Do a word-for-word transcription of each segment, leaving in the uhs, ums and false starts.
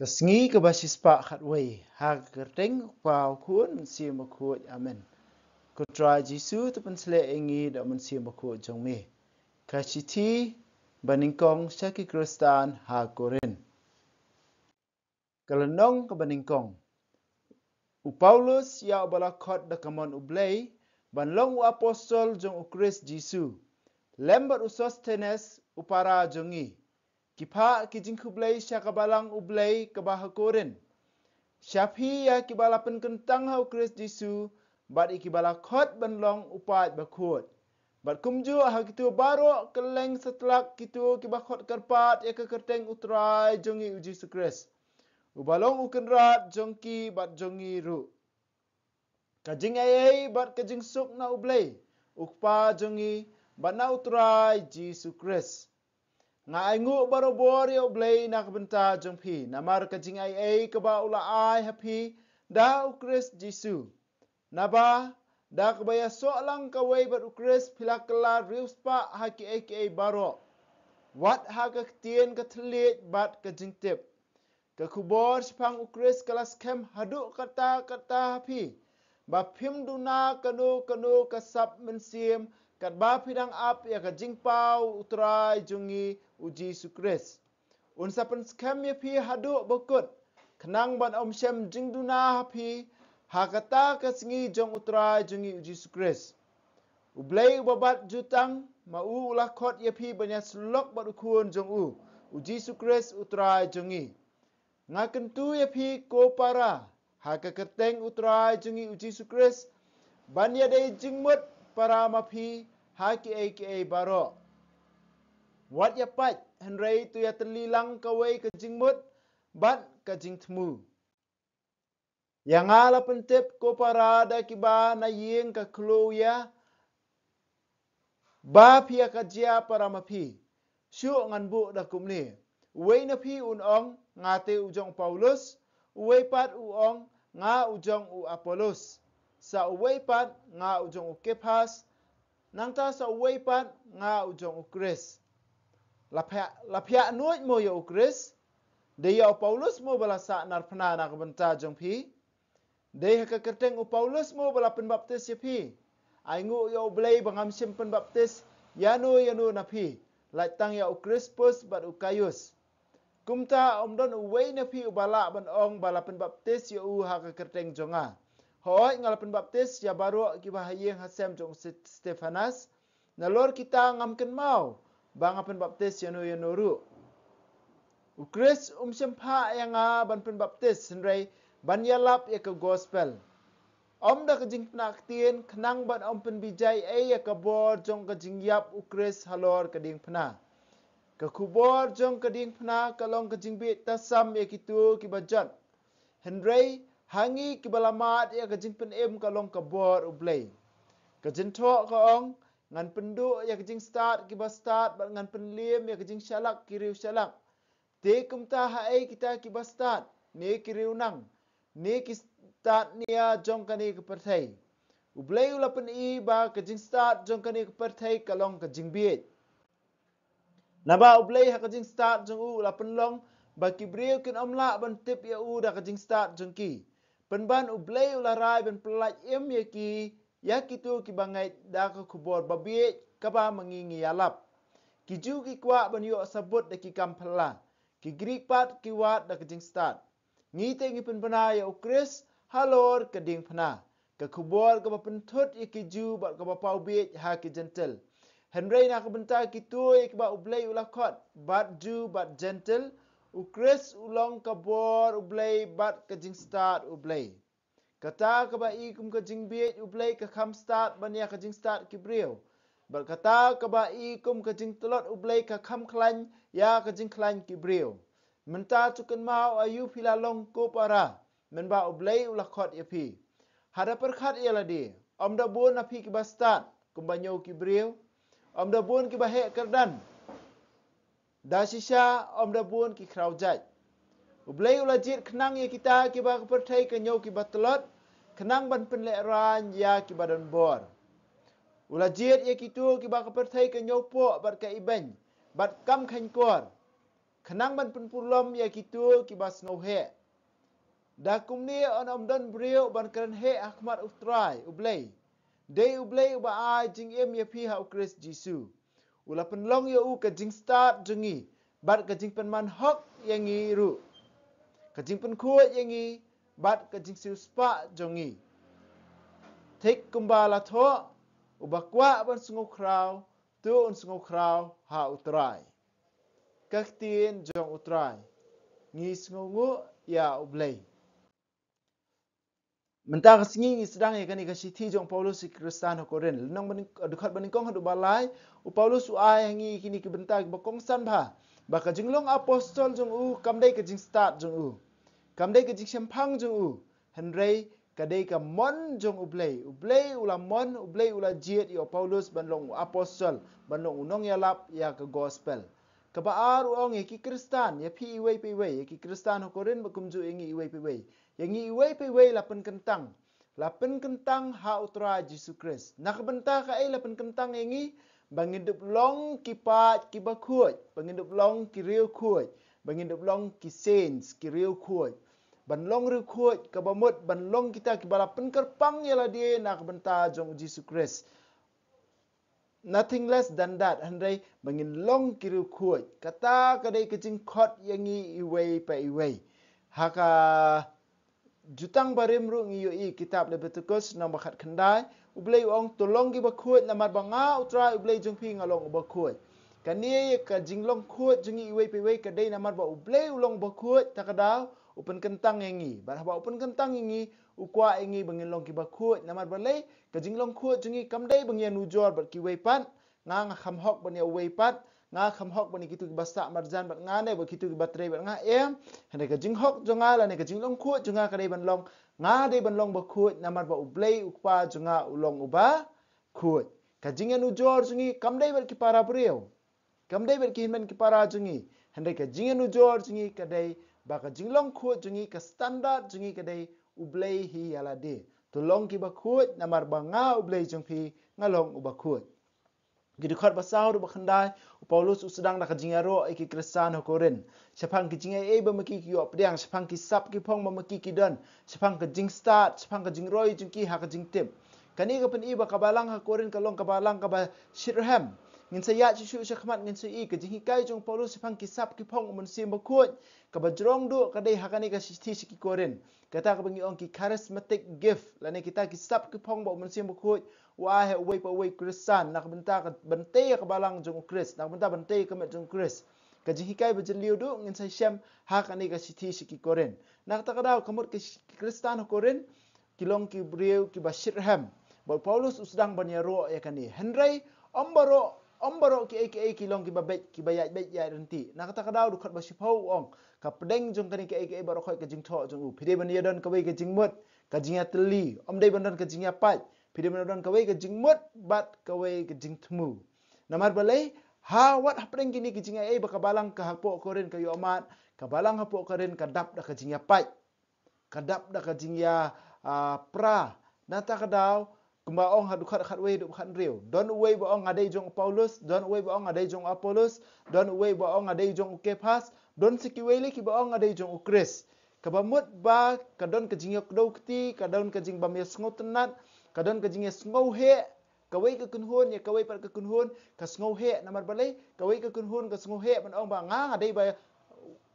Ka sngi kaba shispah khatwei, ha ka kyrteng U Kpa, U Khun, Mynsiem Bakhuid. Amen. Ko Trai Jisu, to pynshlei ïa ngi da u Mynsiem Bakhuid jong me. Ka shithi banyngkong sha ki Khristan ha Korinth. Ka lynnong kaba nyngkong. U Paulus, ïa uba la khot da ka mon U Blei ban long u apostol jong U Khrist Jisu, lem bad u Sosthenes u para jong ngi, ki phah ki jingkhublei sha ka balang U Blei kaba ha Korinth. Sha phi, ïa kiba la pynkyntang ha U Khrist Jisu, bad ïa kiba la khot ban long u paid bakhuid. Bad kumjuh ha kito baroh kylleng satlak, kito kiba khot kyrpad ïa ka kyrteng U Trai jong ngi U Jisu Khrist, uba long U Kynrad jong ki bad jong ngi ruh. Ka jingaiei bad ka jingsuk na U Blei, U Kpa jong ngi, bad na U Trai Jisu Khrist. Nga ainguh barabor ïa U Blei na ka bynta jong phi, namar ka jingaiei kaba u la ai ha phi da U Khrist Jisu. Naba da kaba ïasoh lang kawei bad U Khrist, phi la kylla riewspah ha kiei kiei baroh, wat ha ka ktien ka thylliej bad ka jingtip. Ka khubor shaphang U Khrist ka la skhem haduh katta katta ha phi, ba phim duna kano kano ka sap mynsiem, katba phi dang ap ïa ka jingpaw U Trai jong ngi U Jisu Khrist. Un sa pynskhem ïa phi haduh bakut, khnang ban ym shem jingduna ha phi ha kata ka sngi jong U Trai jong ngi U Jisu Khrist. U Blei uba bat jutang, ma u u la khot ïa phi ban ïasyllok bad U Khun jong u, U Jisu Khrist U Trai jong ngi. Nga kyntu ïa phi ko para, ha ka kyrteng U Trai jong ngi U Jisu Khrist, ban ïadei jingmut para ma phi ha kiei kiei baroh. Wat ïa pait, hynrei to ïatylli lang kawei ka jingmut bad ka jingthmu. Ïa nga la pyntip ko para da kiba na ïing ka Kloïa, ba phi ïa ka jia para ma phi. Shuh ngan buh da kumne. Uwei na phi un ong, nga te u jong u Paulus. Uwei pat u ong, nga u jong u Apollos. Sa uwei pat, nga u jong u Kephas. Nangta sa uwei pat, nga u jong u Khrist. La phiah, la phiah nuid mo ïa u Khrist? Dei ïa u Paulus mo ba la sah narphna na ka bynta jong phi? Dei ha ka kyrteng u Paulus mo ba la pynbaptis ïa phi? Ainguh ïa U Blei ba ngam shym pynbaptis ïano ïano na phi, lait tang ïa u Krispus bad u Gaius. Kumta ym don uwei na phi uba lah ban ong ba la pynbaptis ïa u ha ka kyrteng jong nga. Hooid, nga la pynbaptis ïa baroh kiba ha ïing ha sem jong u Ste-, Stephanas. Nalor kita ngam kynmaw ba nga pynbaptis ïano ïano ruh. U Khrist um shym phah ïa nga ban pynbaptis, hynrei ban ïalap ïa ka gospel. Ym da ka jingpynah ktien, khnang ban ym pynbijai ei ïa ka bor jong ka jingïap U Khrist halor ka diengphna. Ka khubor jong ka diengphna ka long ka jingbiej tasam ïa kito kiba jot. Hynrei ha ngi kiba la mad ïa ka jingpynim ka long ka bor U Blei. Ka jingthoh ka ong, ngan pynduh ïa ka jingstad kiba stad bad ngan pynliem ïa ka jingshalak ki riewshalak. Te kumta haei kita kiba stad, ne ki riewnang, ne ki stad nia jong kane ka pyrthei? U Blei u la pyni ba ka jingstad jong kane ka pyrthei ka long ka jingbiej. Naba U Blei ha ka jingstad jong u u la pynlong ba ki briew kin ym lah ban tip ïa u da ka jingstad jong ki. Pynban U Blei u la rai ban pyllait im ïa ki, ïa kito kiba ngeit da ka khubor babiej kaba ma ngi ngi ïalap. Ki Jiw ki kwah ban ïoh sabut da ki kam phylla, ki Grik pat ki wad da ka jingstad. Ngi te ngi pynbna ïa U Khrist halor ka diengphna, ka khubor kaba pynthut ïa ki Jiw bad kaba paw biej ha ki Jentil. Hynrei na ka bynta kito ïa kiba U Blei u la khot, bad Jiw bad Jentil, U Khrist u long ka bor U Blei bad ka jingstad U Blei. Kata kaba i kum ka jingbiej U Blei ka kham stad ban ïa ka jingstad ki briew, bad kata kaba i kum ka jingtlot U Blei ka kham khlaiñ ïa ka jingkhlaiñ ki briew. Mynta to kynmaw aïu phi la long ko para, mynba U Blei u la khot ïa phi. Hada pyrkhat ïa lade, ym da bun na phi kiba stad kumba ñiew ki briew? Ym da bun kiba heh kyrdan? Da shisha ym da bun ki khraw jait. U Blei u la jied khnang ïa kita kiba ka pyrthei ka ñiew kiba tlot, khnang ban pynlehraiñ ïa kiba don bor. U la jied ïa kito kiba ka pyrthei ka ñiew poh bad ka ibeiñ, bad kam kheiñ kor, khnang ban pynpurlom ïa kito kiba sngewheh. Da kumne yn ym don briew ban kren heh ha khmat U Trai U Blei. Dei U Blei uba ai jingim ïa phi ha U Khrist Jisu. U la pynlong ïa u ka jingstad jong ngi bad ka jingpynman hok ïa ngi ruh, ka jingpynkhuid ïa ngi bad ka jingsiewspah jong ngi. Thik kumba la thoh, uba kwah ban sngewkhraw, to un sngewkhraw ha U Trai. Ka ktien jong U Trai. Ngi sngewnguh ïa U Blei. Mynta ka sngi ngi sdang ïa kane ka shithi jong Paulus ïa ki Khristan ha Korinth. Lynnong ba nyng-, dkhot ba nyngkong haduh ba lai, u Paulus u ai ha ngi kine ki bynta kiba kongsan bha ba ka jinglong apostol jong u kam dei ka jingstad jong u, kam dei ka jingshemphang jong u, hynrei ka dei ka mon jong U Blei. U Blei u la mon, U Blei u la jied ïa u Paulus ban long u apostol, ban long u nongïalap ïa ka gospel. Kaba ar u ong ïa ki Khristan, ïa phi iwei pa iwei, ïa ki Khristan ha Korinth bad kumjuh ïa ngi iwei pa iwei. Ïa ngi iwei pa iwei la pynkyntang. La pynkyntang ha U Trai Jisu Khrist. Na ka bynta kaei la pynkyntang ïa ngi? Ba ngin dup long ki paid kiba khuid, ba ngin dup long ki riewkhuid, ba ngin dup long ki saints, ki riewkhuid. Ban long riewkhuid, kaba mut ban long kita kiba la pynkyrpang ïa lade na ka bynta jong U Jisu Khrist. Nothing less than that, hynrei ba ngin long ki riewkhuid. Kata ka dei ka jingkhot ïa ngi iwei pa iwei. Ha ka Jutang Barim ruh ngi ïohi, kitab Leviticus lynnong ba khatkhyndai, U Blei u ong, to long kiba khuid namar ba nga U Trai U Blei jong phi nga long uba khuid. Kane ka jinglong khuid jong ngi iwei pa iwei ka dei namar ba U Blei u long uba khuid, ta ka daw u pynkyntang ïa ngi. Bad haba u pynkyntang ïa ngi, u kwah ïa ngi ba ngin long kiba khuid. Namar balei? Ka jinglong khuid jong ngi kam dei ba ngi ïanujor bad kiwei pat. Nga, nga kham hok ban ïa uwei pat. Nga kham hok ban ïa kito kiba sah marjan bad nga ne bad kito kiba trei bad nga, em. Hynrei ka jinghok jong nga lane ka jinglong khuid jong nga ka dei ban long, nga dei ban long ba khuid namar ba U Blei U Kpa jong nga u long uba khuid. Ka jingïanujor jong ngi kam dei bad ki para briew, kam dei bad ki hynmen ki para jong ngi. Hynrei ka jingïanujor jong ngi ka dei ba ka jinglong khuid jong ngi, ka standard jong ngi ka dei U Blei hi ïa lade. To long kiba khuid namar ba nga U Blei jong phi nga long uba khuid. Ki dkhot ba saw haduh ba khyndai, u Paulus u sdang da ka jingïaroh ïa ki Khristan ha Korinth. Shaphang ki jingaiei ba ma ki ki ïoh pdiang, shaphang ki sap ki phong ba ma ki ki don, shaphang ka jingstad, shaphang ka jingroi jong ki ha ka jingtip. Kane ka pyni ba ka balang ha Korinth ka long ka balang kaba shitrhem. Ngin sa ïaid shuh shuh shakhmat ngin sa ïohi ka jinghikai jong u Paulus shaphang ki sap ki phong u Mynsiem Bakhuid. Kaba jrong duh ka dei ha kane ka shithi sha ki Korinth. Kata kaba ngi ong ki charismatic gift, lane kita ki sap ki phong ba u Mynsiem Bakhuid u ai ha uwei pa uwei Khristan, na ka bynta ka, ban tei ïa ka balang jong u Khrist, na ka bynta ban tei ïa ka met jong u Khrist. Ka jinghikai ba jylliew duh ngin sa shem ha kane ka shithi sha ki Korinth. Na kata ka daw ka mut ki Khristan ha Korinth ki long ki briew kiba shitrhem. Bad u Paulus u sdang ban ïaroh ïa kane. Hynrei ym baroh, ym baroh kiei kiei ki long kiba beit, kiba ïaid beit ïaid ryntih. Na kata ka daw dkhot ba shiphew u ong, ka pdeng jong kane kiei kiei baroh khoit ka jingthoh jong u. Phi dei ban ïadon kawei ka jingmut, ka jingïatylli, ym dei ban don ka jingïapait. Phi dei ban ïadon kawei ka jingmut bad kawei ka jingthmu. Namar balei? Ha, wat hapdeng kine ki jingaiei ba ka balang ka hapoh Korinth ka ïohmad, ka balang hapoh Korinth ka dap da ka jingïapait, ka dap da ka jingïa, ah, pra. Na kata ka daw, kumba ong ha dkhot khatwei haduh khathynriew, don uwei ba ong nga dei jong u Paulus, don uwei ba ong nga dei jong u Apollos, don uwei ba ong nga dei jong u Kephas, don sa kiwei lei kiba ong nga dei jong u Khrist. Kaba mut ba ka don ka jingïakdew kti, ka don ka jingbym ïasngewtynnat, ka don ka jingïasngewheh, kawei ka kynhun ïa kawei pat ka kynhun ka sngewheh. Namar balei? Kawei ka kynhun ka sngewheh ban ong ba nga, nga dei ba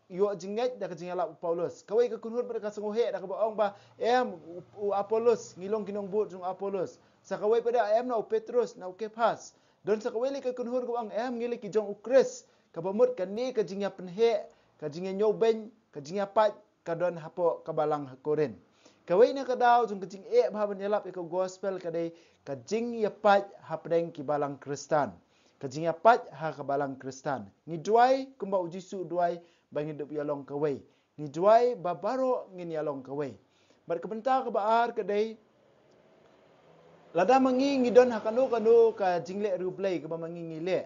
ïoh jingngeit da ka jingïalap u Paulus. Kawei ka kynhun pat ka sngewheh da kaba ong ba em, u, u Apollos, ngi long ki nongbud jong u Apollos. Sa kawei pat da em, na u Petrus, na u Kephas. Don sa kawei lei ka kynhun kaba ong em, ngi lei ki jong u Khrist. Kaba mut kane ka jingïapynheh, ka jingïañiewbeiñ, ka jingïapait ka don hapoh ka balang ha Korinth. Kawei na ka daw jong ka jingeh bha ban ïalap ïa ka gospel ka dei ka jingïapait hapdeng ki balang Khristan. Ka jingïapait ha ka balang Khristan. Ngi duwai kumba u Jisu u duwai ba ngin dup ïalong kawei. Ngi duwai ba baroh ngin ïalong kawei. Bad ka bynta kaba ar ka dei, lada ma ngi ngi don ha kano kano ka jingleh riewblei kaba ma ngi ngi leh.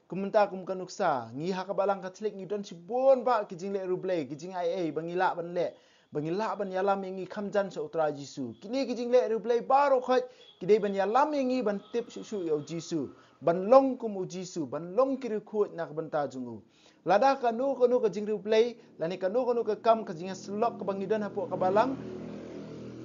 Kum mynta kum ka nuksa, ngi ha ka balang Katholik ngi don shibun bah ki jingleh riewblei, ki jingaiei ba ngi lah ban leh, ba ngi lah ban ïalam ïa ngi kham jan sha u Trai Jisu. Kine ki jingleh riewblei baroh khoit ki dei ban ïalam ïa ngi ban tip shuh shuh ïa u Jisu, ban long kum u Jisu, ban long ki riewkhuid na ka bynta jong u. Lada kano kano ka jingriewblei, lane kano kano ka kam ka jingïasyllok kaba ngi don hapoh ka balang,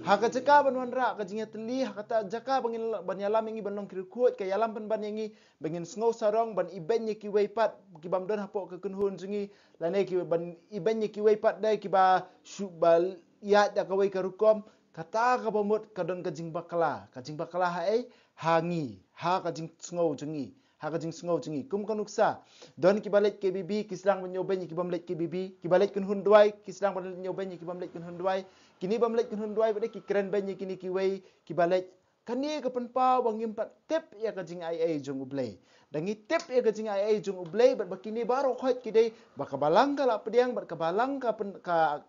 ha ka jaka ban wanrah ka jingïatylli, ha kata jaka ba ngin, ban ïalam ïa ngi ban long ki riewkhuid, ka ïalam pynban ïa ngi ba ngin sngew sarong ban ibeiñ ïa kiwei pat ki bym don hapoh ka kynhun jong ngi, lane ki ban ibeiñ ïa kiwei pat de kiba shu ba ïaid da kawei ka rukom. Kata kaba mut ka don ka jingbakla, ka jingbakla ha ei, ha ngi, ha ka jingsngew jong ngi, ha ka jingsngew jong ngi. Kum ka nuksa, don kiba leit K B B ki sdang ban ïoh beiñ ïa ki bym leit K B B, kiba leit kynhun duwai ki sdang ban ïoh beiñ ïa ki bym leit kynhun duwai. Kine bym leit kynhun duwai pat de ki kren beiñ ïa kine kiwei kiba leit. Kane ka pynpaw ba ngim pat tip ïa ka jingaiei jong U Blei. Da ngi tip ïa ka jingaiei jong U Blei bad ba kine baroh khoit ki dei ba ka balang ka la pdiang bad ka balang ka pyn, ka,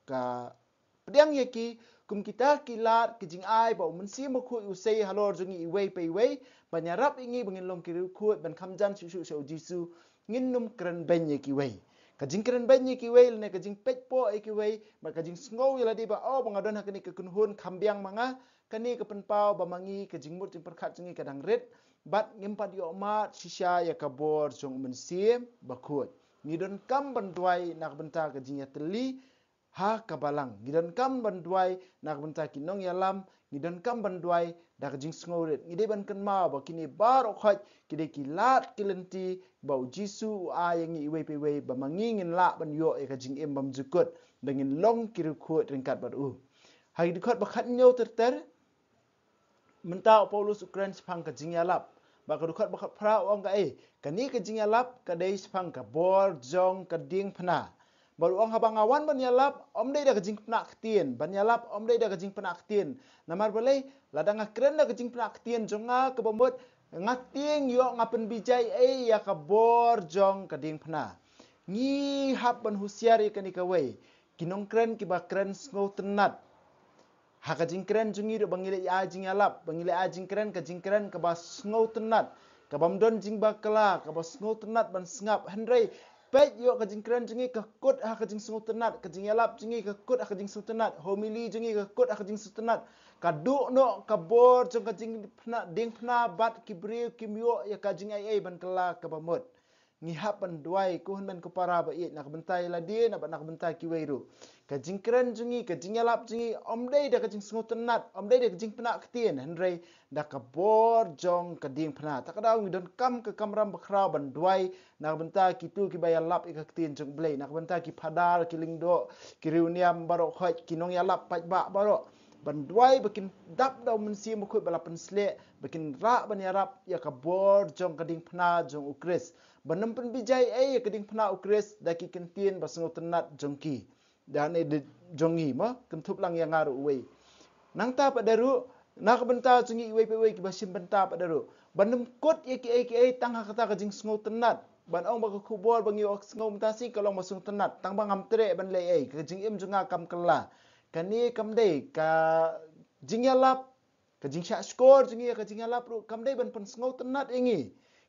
ka pdiang ïa ki kum kita ki lad ki jingai ba U Mynsiem Bakhuid u sei halor jong ngi iwei pa iwei ban ïarap ïa ngi ba ngin long ki riewkhuid ban kham jan shuh shuh sha U Jisu. Ngin nym kren beiñ ïa kiwei. Ka jingkren beiñ ïa kiwei lane ka jingpeit poh ïa kiwei bad ka jingsngew ïa lade ba, oh, ba nga don ha kane ka kynhun kham biang ma nga. Kane ka pynpaw ba ma ngi ka jingmut jingpyrkhat jong ngi ka dang rit bad ngim pat ïoh mad shisha ïa ka bor jong U Mynsiem Bakhuid. Ngi donkam ban duwai na ka bynta ka jingïatylli ha ka balang. Ngi donkam ban duwai na ka bynta ki nongïalam. Ngi donkam ban duwai da ka jingsngewrit. Ngi dei ban kynmaw ba kine baroh khoit ki dei ki lad ki lynti ba U Jisu u ai ïa ngi iwei pa iwei ba ma ngi ngin lah ban ïoh ïa ka jingim bymjukut, ba ngin long ki riewkhuid ryngkat bad u. Ha ki dkhot ba khathynñiew ter ter, mynta u Paulus u kren shaphang ka jingïalap. Bad ka dkhot ba khatphra u ong kaei, kane ka jingïalap ka dei shaphang ka bor jong ka diengphna. Bad u ong haba nga wan ban ïalap, ym dei da ka jingpynah ktien, ban ïalap ym dei da ka jingpynah ktien. Namar balei, lada nga kren da ka jingpynah ktien jong nga kaba mut, nga tieng ïoh nga pynbijai ei ïa ka bor jong ka diengphna. Ngi hap ban husiar ïa kane kawei. Ki nongkren kiba kren sngewtynnat. Ha ka jingkren jong ngi ruh ba ngi leh ai jingïalap, ba ngi leh ai jingkren, ka jingkren kaba sngewtynnat, kabym don jingbakla, kaba sngewtynnat ban sngap. Hynrei peit ïoh ka jingkren jong ngi ka kut ha ka jingsngewtynnat, ka jingïalap jong ngi ka kut ha ka jingsngewtynnat, homily jong ngi ka kut ha ka jingsngewtynnat. Ka duh noh ka bor jong ka jingphna, diengphna bad ki briew kim ïoh ïa ka jingaiei ban kylla kaba mut. Ngi hap ban duwai, ko hynmen ko para ba ïeit, na ka bynta ïa lade, na bad na ka bynta kiwei ruh. Ka jingkren jong ngi, ka jingïalap jong ngi, ym dei da ka jingsngewtynnat, ym dei da ka jingpynah ktien, hynrei da ka bor jong ka diengphna. Ta ka daw ngi donkam ka kamram bakhraw ban duwai na ka bynta kito kiba ïalap ïa ka ktien jong U Blei, na ka bynta ki phadar, ki lyngdoh, ki riewniam baroh khoit, ki nongïalap paidbah baroh. Ban duwai ba kin dap da U Mynsiem Bakhuid ba la pynsleh, ba kin rah ban ïarap ïa ka bor jong ka diengphna jong U Khrist. Ban nym pynbijai ei ïa ka diengphna U Khrist da ki kyntien ba sngewtynnat jong ki. Da ne de jong ngi mo, kynthup lang ïa nga ruh uwei. Nangta pat de ruh, na ka bynta jong ngi iwei pa iwei kiba shim bynta pat de ruh. Ban nym kut ïa kiei kiei tang ha kata ka jingsngewtynnat. Ban ong ba ka khubor ba ngi ïohsngew mynta shi ka long ba sngewtynnat. Tang ba ngam treh ban leh ei, ka jingim jong nga kam kylla. Kane kam dei ka jingïalap, ka jingshah shkor jong ngi ïa ka jingïalap ruh kam dei ban pynsngewtynnat ïa ngi.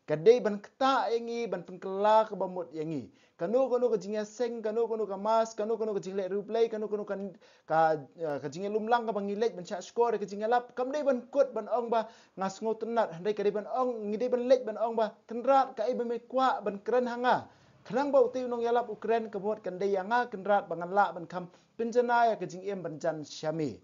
Ka dei ban ktah ïa ngi, ban pynkylla kaba mut ïa ngi. Kano kano ka jingïaseng, kano kano ka mass, kano kano ka jingleh riewblei, kano kano ka, ka, eh, ka jingïalumlang kaba ngi leit ban shah shkor ïa ka jingïalap, kam dei ban kut ban ong ba nga sngewtynnat, hynrei ka dei ban ong, ngi dei ban leit ban ong ba, Kynrad, kaei ba me kwah ban kren ha nga. Khnang ba utei u nongïalap u kren, ka mut kan dei ïa nga Kynrad ba ngan lah ban kham pynjanai ïa ka jingim ban jan sha me.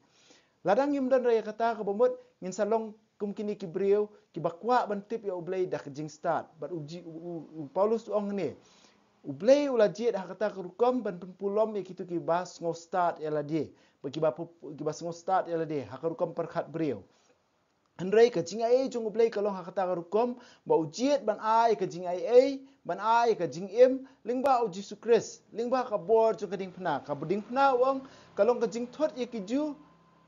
Lada ngim don re ïa kata, kaba mut ngin sa long kum kine ki briew kiba kwah ban tip ïa U Blei da ka jingstad. Bad u, u, u, u Paulus u ong ne, U Blei u la jied ha kata ka rukom ban pynpulom ïa kito kiba sngewstad ïa lade, ba kiba pu-, kiba sngewstad ïa lade ha ka rukom pyrkhat briew. Hynrei ka jingaiei jong U Blei ka long ha kata ka rukom ba u jied ban ai ka jingaiei, ban ai ka jingim lyngba U Jisu Khrist, lyngba ka bor jong ka diengphna. Ka diengphna u ong ka long ka jingthut ïa ki Jiw,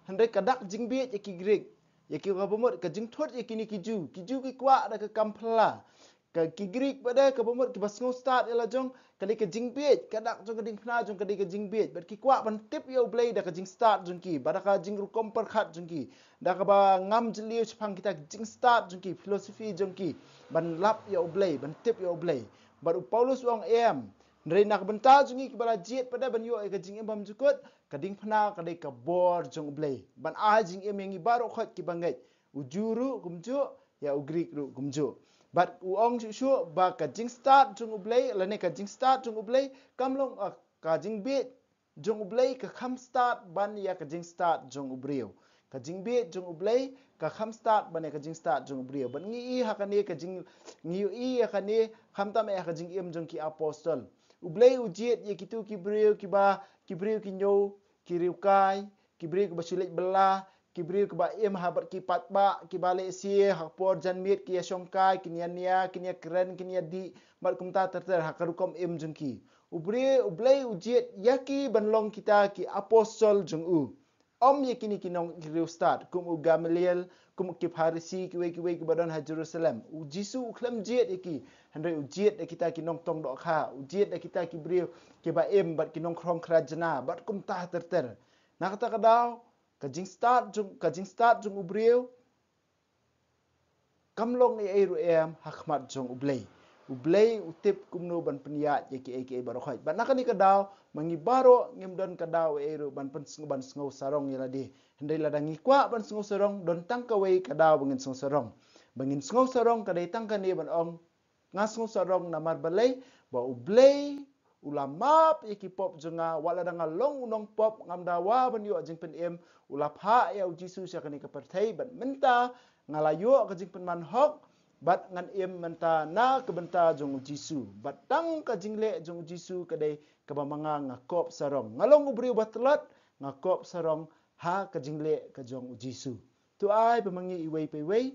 hynrei ka dak jingbieit ïa ki Grik. Ïa ki, kaba mut ka jingthut ïa kine ki Jiw, ki Jiw ki kwah da ka kam phylla. Ka ki Grik pat de, kaba mut kiba sngewstad ïa la jong, ka dei ka jingbieit, ka dak jong ka diengphna jong ka dei ka jingbieit. Bad ki kwah ban tip ïa U Blei da ka jingstad jong ki, bad da ka jingrukom pyrkhat jong ki, da kaba ngam jylliew shaphang kita ki jingstad jong ki, philosophy jong ki, ban lap ïa U Blei, ban tip ïa U Blei. Bad u Paulus u ong em, hynrei na ka bynta jong ngi kiba la jied pat de ban ïoh ïa ka jingim bymjukut, ka diengphna ka dei ka bor jong U Blei ban ai jingim ïa ngi baroh khoit kiba ngeit, u Jiw ruh kumjuh, ïa u Grik ruh kumjuh. Bad u ong shuh shuh ba ka jingstad jong U Blei, lane ka jingstad jong U Blei, kam long, ah, ka jingbieit jong U Blei ka kham stad ban ïa ka jingstad jong u briew. Ka jingbieit jong U Blei ka kham stad ban ïa ka jingstad jong u briew. Bad ngi i ha kane ka jing, ngi i ha kane khamtam eh ha ka jingim jong ki apostol. U Blei u jied ïa kitu ki briew kiba, ki briew ki ñiew, ki riewkai, ki briew kiba shu leit bylla, ki briew kiba im ha bad ki paidbah, kiba leh sie ha por janmiet, ki ïashongkai, kin ïania, kin ïakren, kin ïadih, bad kumta ter ter ha ka rukom im jong ki. U briew, U Blei u jied ïa ki ban long kita ki apostol jong u. Ym ïa kine ki nong, ki riewstad, kum u Gamaliel, kum ki Pharisi, kiwei kiwei kiba don ha Jerusalem. U Jisu u khlem jied ïa ki, hynrei u jied ïa kita ki nongtong dohkha, u jied ïa kita ki briew kiba im bad ki nongkhrong khrajna, bad kumta ter ter. Na kata ka daw, ka jingstad jong, ka jingstad jong u briew kam long ei ei ruh em ha khmat jong U Blei. U Blei u tip kumno ban pynïaid ïa kiei kiei baroh khoit. Bad na kane ka daw, ma ngi baroh ngim don ka daw ei ei ruh ban pynsngew, ban sngew sarong ïa lade. Hynrei lada ngi kwah ban sngew sarong, don tang kawei ka daw ba ngin sngew sarong. Ba ngin sngew sarong ka dei tang kane ban ong, nga sngew sarong namar balei, ba U Blei u la map ïa ki pop jong nga, wat lada nga long u nongpop, ngam dawa ban ïoh jingpynim, u la phah ïa u Jisu sha kane ka pyrthei, bad mynta nga la ïoh ka jingpynman hok, bad ngan im mynta na ka bynta jong u Jisu. Bad tang ka jingleh jong u Jisu ka dei kaba ma nga nga kop sarong. Nga long u briew ba tlot, nga kop sarong ha ka jingleh ka jong u Jisu. To ai ba ma ngi iwei pa iwei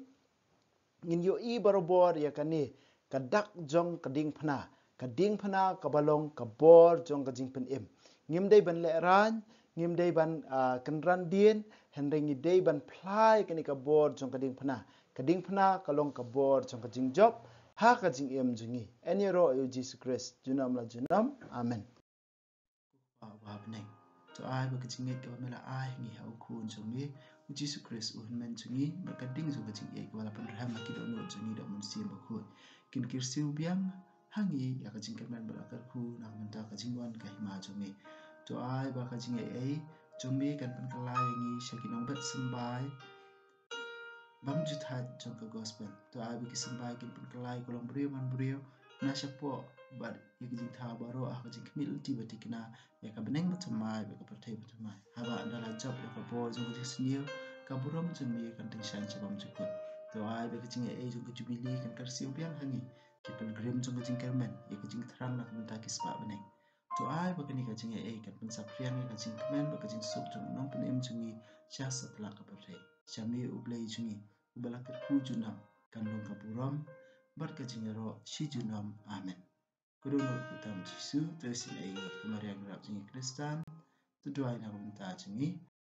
ngin ïohi barabor ïa kane ka dak jong ka diengphna, ka diengphna kaba long ka bor jong ka jingpynim. Ngim dei ban lehraiñ, ngim dei ban, ah, kynran dien, hynrei ngi dei ban phla ïa kane ka bor jong ka diengphna. Ka diengphna ka long ka bor jong ka jingjop ha ka jingim jong ngi. Yn ïaroh ïa u Jisu Khrist junom la junom. Amen. Ko Kpa uba ha bneng, to ai ba ka jingngeit kaba me la ai ha ngi ha u Khun jong me, u Jisu Khrist u Hynmen jong ngi, bad ka ding jong ka jingïeit kaba la pynrhem ha ki dohnud jong ngi da u Mynsiem Bakhuid, kin kyrsiew biang ha ngi ïa ka jingkyrmen bad la kyrkhu na ka bynta ka jingwan ka hima jong me. To ai ba ka jingaiei jong me kan pynkylla ïa ngi sha ki nongbet symbai bymjukut jong ka gospel. To ai ba ki symbai kin pynkylla ïa ka longbriew manbriew na shapoh bad ïa ka jingthaw baroh ha ka jingkhmih lynti ba thikna ïa ka bneng ba thymmai bad ka pyrthei ba thymmai. Haba ynda la jop ïa ka bor jong ka jingsniew, ka burom jong me kan tyngshaiñ sha bymjukut. To ai ba ka jingaiei jong ka jubili kan kyrsiew biang ha ngi, ki pilgrim jong ka jingkyrmen, ïa ka jingthrang na ka bynta ki spah bneng. To ai ba kane ka jingaiei kan pynsaphriang ïa ka jingkmen bad ka jingsuk jong u Nongpynim jong ngi sha satlak ka pyrthei. Sha me U Blei jong ngi uba la kyrkhu junom, kan long ka burom bad ka jingïaroh shi junom. Amen. Ko dohnud kyrteng Jisu, to isynei ïa ngi, ko Maria nongrep jong ngi Khristan, to duwai na ka bynta jong ngi,